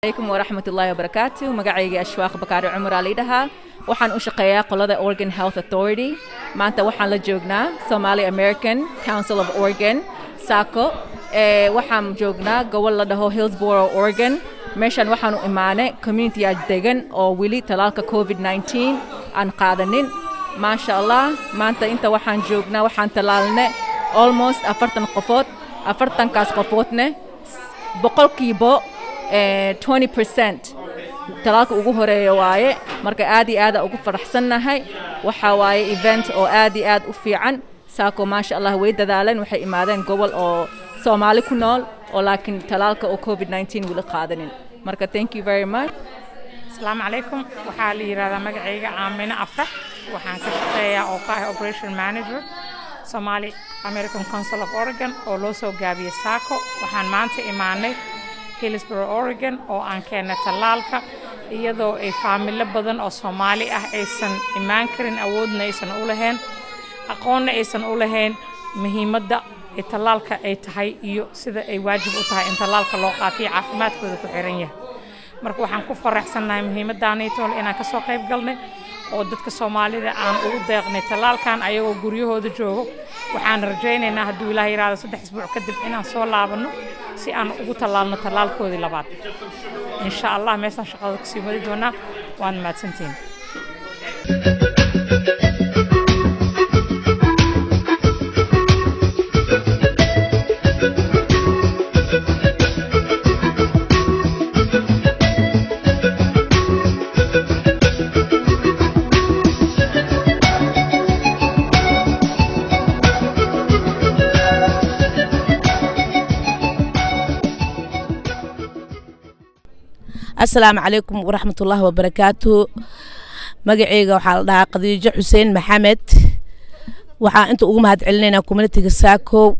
Alaykum waraxmatullaahi wabarakaatu. Magacayga Ashwaaq Bakaari Cumar aa laydhahaa. Waxaan u shaqeeyaa qolada Oregon Health Authority. Maanta waxaan la joognaa Somali American Council of Oregon, SACO. Waxaan joognaa gobol la dhaho Hillsboro, Oregon. Meeshan waxaan u imaanay community degan oo weli talaalka COVID-19 aan qaadanin. Maasha Allah, maanta inta waxaan joognaa, waxaan talaalnay almost 40 qofood. 40-kaas qofoodne 20% talaalka ugu horeeya waaye. Marka aad iyo aad ugu faraxsannahay. Waxa waaye event oo aad iyo aad u fiican. SACO, maasha Allah, way dadaaleen. Waxay imaadeen gobol oo Soomaali ku nool oo laakiin talaalka oo COVID-19 weli qaadanin. Marka thank you very much. Asalaamu calaykum. Waxaa la yidhahdaa magacayga Aamine Afrax. Waxaan ka shaqeeyaa oo ka ah operation manager Somali American Council of Oregon, oo loo soo gaabiyey SACO. Waxaan maanta imaanay Hillsboro, Oregon, oo aan keennay tallaalka, iyadoo ay faamilo badan oo Soomaali ah aysan imaan karin, awoodna aysan u lahayn, aqoonna aysan u lahayn muhiimadda ay tallaalka ay tahay iyo sida ay waajib u tahay in tallaalka loo qaatiyo, caafimaadkooda ku xiran yahay. Marka waxaan ku faraxsannahay muhiimaddaanaytoole inaan kasoo qayb galnay oo dadka Soomaalida aan ugu deeqnay tallaalkan ayagoo guryahooda joogo. Waxaan rajaynaynaa, hadduu Ilaah yiraahdo, 3 isbuuc kadib inaan soo laabanno si aan ugu tallaalno tallaalkoodii labaad, insha Allah. Meeshaan shaqada kasii wadi doonaa. Waan mahadsantihiin. Asalaamu calaykum waraxmatullaahi wabarakaatu. Magaceyga waxaa la dhahaa Khadiijo Xuseen Maxamed. Waxaa inta ugu mahad celinaynaa community-ga SACO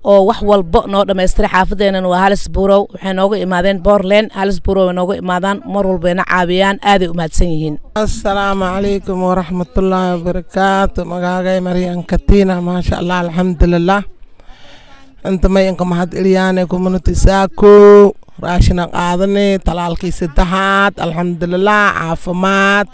oo wax walba noo dhammaystiray. Xaafadeenana waa Hillsboro. Waxay nooga imaadeen Portland. Hillsboro way nooga imaadaan mar walbayna caawiyaan. Aaday u mahadsan yihiin. Asalaamu calaykum waraxmatullaahi wabarakaatu. Magaagay Maryan Katina. Maasha Allah, alxamdulilah. Inta may inka mahad celiyaane community SACO. Raashina qaadanay, talaalkii saddexaad, alxamdulilah, caafimaad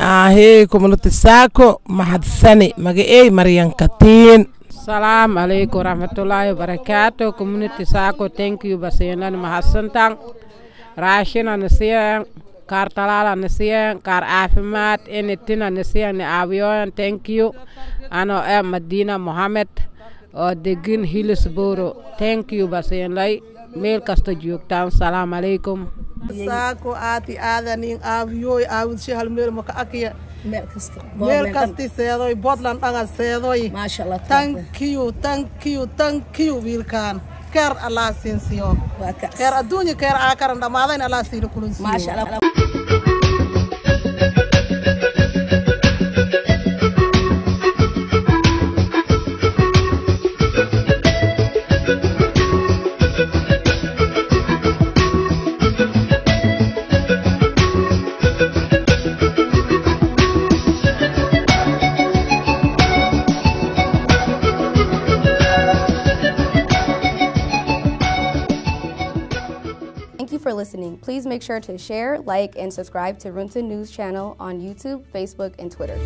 ahey. Community SACO mahadsani. Magaceey Maryan Katiin. Salaam alaikum warahmatullahi wabarakatuh. Community SACO, thank you basiinan mahadsantan. Raashina nasiyan, kaar talaala nasiyan, kaar caafimaad, anything nasiyan ni caawiyoyan. Thank you. Ano eh Madina Mohamed oo degan Hillsboro. Thank you basiinlay meel kasta joogtaan. Salaam alaikum. SACO aad iyo aada nin aawiyoy. Aawidshi hal meel maka akiya, meel kasti seedoy, Portland dhanga seedoy. Thank you, thank you, thank you. Wiilkaan keer Allah siinsiyo, keer adduunya, keer aakaran dhammaadayn Allah siina kulansiiyo. Thank you for listening. Please make sure to share, like, and subscribe to Runta News Channel on YouTube, Facebook, and Twitter.